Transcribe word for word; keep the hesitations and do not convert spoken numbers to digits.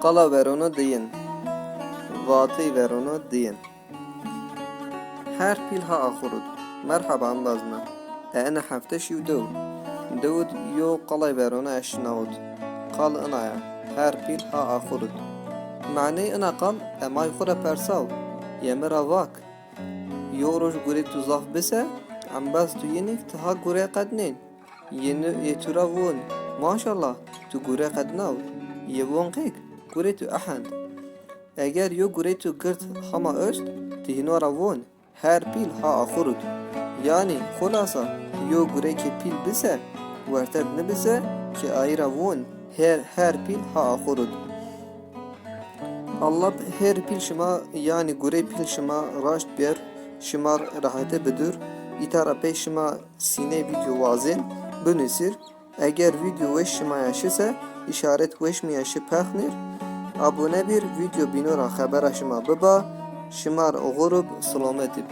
Qala verona diyin. Vatey verona diyin. Her pîl ha axurud. Merheba embaz mi. E ena hefte şîw dew. Dewid yo qalay verona ez şinawit. Qal ina ya. Her pîl ha axurud. Maney ina qal e may xu ra persaw. Yê mi ra vak. Yo roj gurê tu zaf bise, embaz tu yinîk ti ha gure qednên. Yê tu ra vûn, maşallah, tu gure qednaw. Yê vûn qêk, gurê tu ehend. Eger yo gurê tu gird hama ost, ti hîno ra vûn, her pîl ha axurud. Yanî, xulasa, yo gurê ki pîl bise, werted nibise, ki ayî ra vûn, her, her pîl ha axurud. Allah her pîl şima, yanî gurê pîl şima raşt bîyer, şima rehete bidur. Îta ra pey şima sînê vîdeo wazên, binusîr. Eger vîdeo weş şima ya şise, îşaret weş mi ya şi pexnîr. Abone bir, vîdeo bîno ra xebera şima biba. Şima r oxurub, silometib.